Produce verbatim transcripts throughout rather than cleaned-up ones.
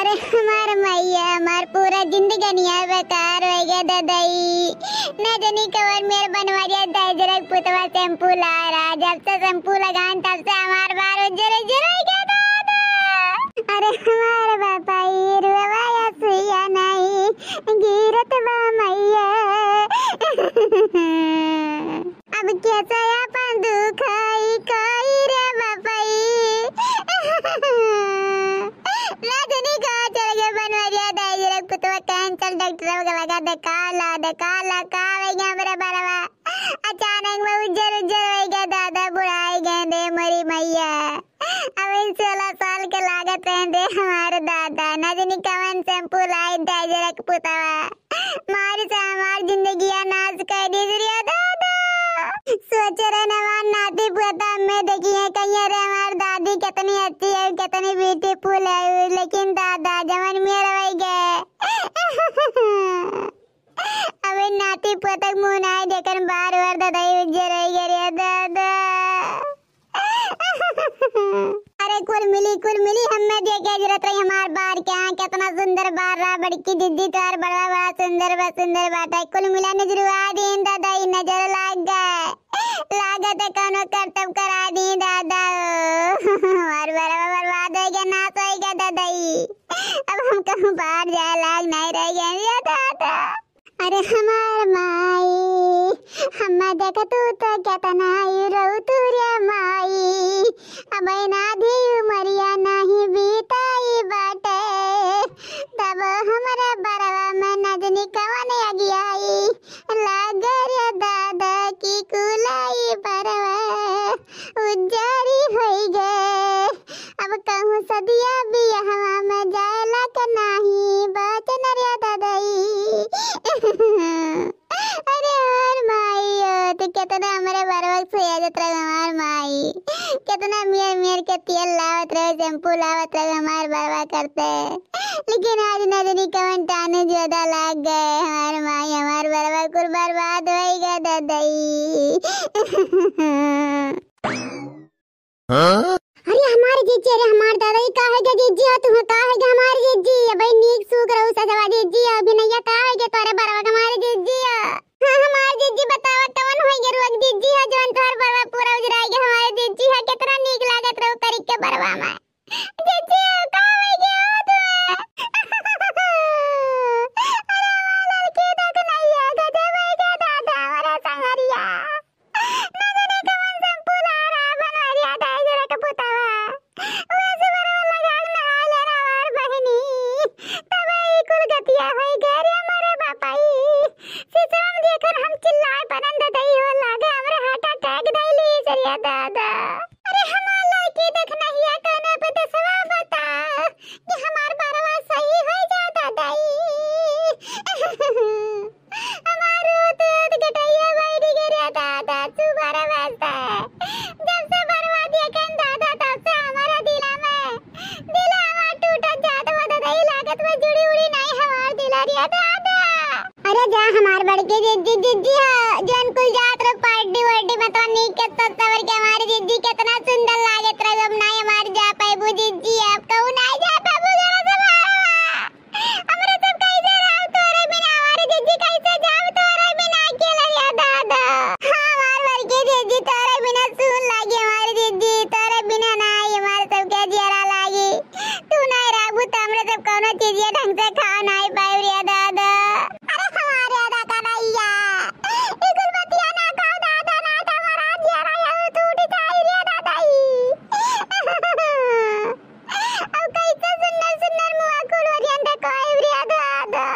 अरे हमार मैया, हमार पूरा जिंदगनिया बेकार होइ गया ददई। ना जानी कवन मेर बनवरिया दाई जरक पुतवा shampoo ला रहा, जब से shampoo लगान तब से हमार बार उज्जर उज्जर होइ गया दादा। अरे हमार बापाई रुआ या सुइया नाई गिरत बा मैया। अब कैसे अपन दुख ई कोई रे बापाई। राजनी का चल गए बनवरिया दाई जरक पुतवा cancel, डॉक्टर के लगा देखा ला, देखा ला, का होइ गया हमरे बरवा। अचानक में उज्जर उज्जर होइ गया दादा, बुढ़ाई गए रे मोरी मैया। अब इन सोलह साल के लागत रहे दे हमार दादा, ना जानी कवन shampoo लाई दाई जरक पुतवा। मारी से हमार जिंदगिया नाश कर दी रे दादा। सोचे रहे हमार नाती पोता में देखिए कहिए रे हमार दादी कितनी अच्छी है, कितनी beautiful है, लेकिन दादा जवन मेर होइ गए। अबे नाती पोतक मुँह नाई देखन बार बार ददई उज्जर होइ गए रे दादा। अरे कुल मिली, कुल मिली, हमें देखे जरूरत रही हमार बार क्या, कितना सुंदर बार रहा, बड़की दीदी तोहार बड़ा बड़ा सुंदर बा, सुंदर बाटे। कुल मिला नजरुआ दीन ददई, नजर लाग गए, लागत है कौनो करतब करा दी दादा। हमार बरवा बर्बाद होइ गया, नाश होइ गया ददई। अब हम कहूँ बाहर जाए लाग नहीं रह गए रे दादा। अरे हमार माई, हम्मा देखतू तो केतना ई रोऊ तू रे माई। अबै नाधी उमरिया नाही बीताई बाटे, तब हमरे बरवा में नजनी कवन अगियाई। लागे रे दादा की कुलाई बरवा उज्जारी होई गे। अब कहूँ सदिया बियहवा में जाए लाग नाही बाचन रे ददई। अरे हमार माई हो, तू केतना हमरे बरवा के सुइया देत रहे हमार माई। केतना मेर मेर के तेल लावत रहे, shampoo लावत रहे हमार बरवा करते। लेकिन आज नजनी कवन टानू ज्यादा लाग गए। हमार माई, हमार बरवा कुल बर्बाद होई गए ददई। हाँ? अरे हमार जिज्जी, अरे हमार दादा, ई का होइ गया जिज्जी हो, तुम्हें का होइ गया हमार जिज्जी? अबे नीक सूख रहू सजवा जिज्जी हो, अभिनैया का होइ गया तोरे बरवा के हमार जिज्जी हो? हाँ हमार जिज्जी बतावा कवन होइ गया रुआ के जिज्जी हो, जवन तोहर बरवा पूरा उजराइ गया हमार जिज्जी हो, केतना नीक लागत रहू करिक के बरवा में। जिज्जी हो, का होइ गया हो तुम्हें? अरे हमार लड़की देख नहीं है, गजब होइ गया दादा, हमारा संगरिया। नजनी कवन shampoo ला रहा बनवरिया दाई जरा के पुतवा। वैसे बरवा लगा के नहा ले रहा हमार बहिनी। तब ई कुल गतिया होई गए रे हमारे बापाई। सिसवा में देखन हम चिल्लाए पनन ददई हो लागे हमरे heart attack धइली चलिया दादा। अरे हमार लड़की देख नहीं है कहने पे दसवा बता कि हमार बरवा सही हो जा ददई। हमार रोत रोत गटैया बैठ गए रे दादा, तू बड़ा वास्ता। जब से बरवा देखन दादा, तब से हमारा दिला में, दिला हमार टूटत जात बा दादा, ई लागत में जुड़ी उड़ी नहीं हमार दिला रे दादा। अरे जा हमार बड़के जिज्जी, जिज्जी हा, जौन कुल जात रहो party वार्टी में तो नीक के सज सवर के हमारी जिज्जी कितना सुंदर लागत रहो, अब नहीं हमार जा पाएबू जिज्जी, अब कहूँ नहीं जा पाएबू घर से बाहर। हमरे सब कैसे रहब तोरे बिना, हमारे जिज्जी कैसे जाब तोरे बिना अकेला या दादा। हाँ, हमार बड़की जिज्जी तोरे बिना सुन लागी, हमारे जिज्जी तोरे बिना ना आई, हमारे सबके जियरा लागी। तू ना रहबू त हमरे सब कौनो चीजिया ढंग से खा नाई पाई रे दादा। अरे हमारे दादा कन्हैया, ई कुल बतिया ना कहो दादा, ना त हमारा जियरा या टूट जाई रे दादा ई। अब कैसे सुन्नर सुन्नर मुआ कुल वरियन देखो, ए रे दादा।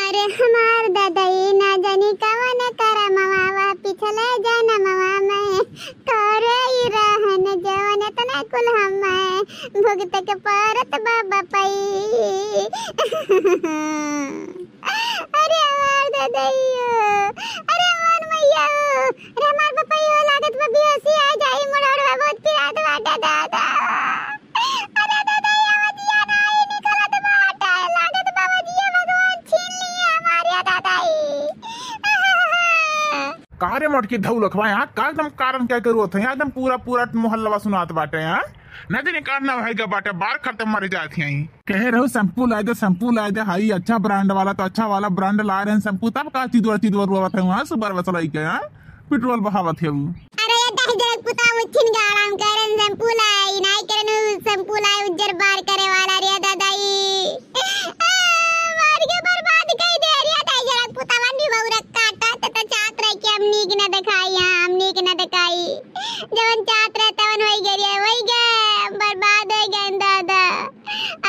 अरे हमार ददई ना जानी कवन करमवा वा पिछले जनमवा में करे ई रहन जवन एतना कुल हमें भुगत के परत बा बपई। अरे हमार ददई हो, अरे हमार मैया हो, अरे हमार बपई हो, लागत बा बेहोशी आ जाई, मुड़वा बहुत पिरात बाटे दादा। अरे दादा, ये अवधिया नाही निकलत बाटे, लागत बा अवधिया भगवान छीन लिए हमारे दादा ई। का रे मोटकी धौलखवा, यहाँ का एकदम कारण क्या करू होत है? यहाँ एकदम पूरा, पूरा मोहल्ला सुनात बाटे यहाँ। नदी निकालना है का बाटे, बार खत्म मर जात हैं। कहे रहो शैम्पू लाए दे, शैम्पू लाए दे, हाई अच्छा ब्रांड वाला, तो अच्छा वाला ब्रांड ला रहे हैं शैम्पू, तब का चिदवर चिदवर रोवत है वहाँ सुबर बसलाई के, हाँ? पेट्रोल बहावत है वो। अरे ये दही जरक पुता उठिन गाड़ाम करन शैम्पू लाई, नाई करन शैम्पू लाई उज्जर बार करे वाला रे दादाई। आ, मार के बर्बाद कई दे रे दही जरक पुता वन भी बहुरक काटा, त, त चाहत रहे कि हम नीक न दिखाई, हाँ, हम नीक न दिखाई। जवन चाहत रहे तवन वही गे रे, वही गे, हम बर्बाद हो गए दादा।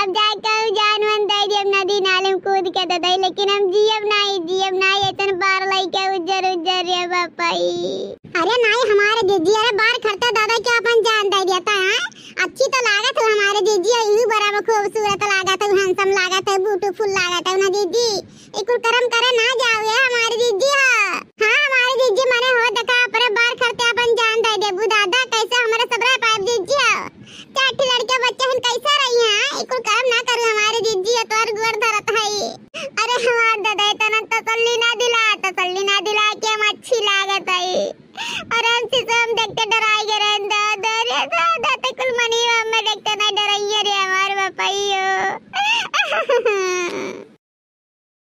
अब जाए कहूँ जान वन दे दिए, हम नदी नाले में कूद के दे दे, लेकिन हम जियब नाई, जियब नाई, ऐसन बार लइके उज्जर उज्जर रे बापाई। अरे नाई हमारे जीजी, अरे बार खरते दादा के अपन जान दे देता है। अच्छी तो लागत है हमारे जीजी, यही बड़ा में खूबसूरत लागत है, handsome लागत है, beautiful लागत है ना जीजी। इकुल करम करे ना जाओ ये हमारे जीजी हो। हाँ हमारे जीजी मने हो देखा अपने बार खरते अपन जान दे देबू दादा, कैसे हमारे सबरा पाइब जीजी हो। चार ठे लड़के बच्चे हन कैसे रही हैं? इकुल करम ना करू हमारे जीजी हो, तोर गोड़ धरत है। अरे हमार दादा इतना तसल्ली ना दिला, तसल्ली ना दिला के हम अच्छी लागत है। और हम शीशम देख के डराई गए रहन दे,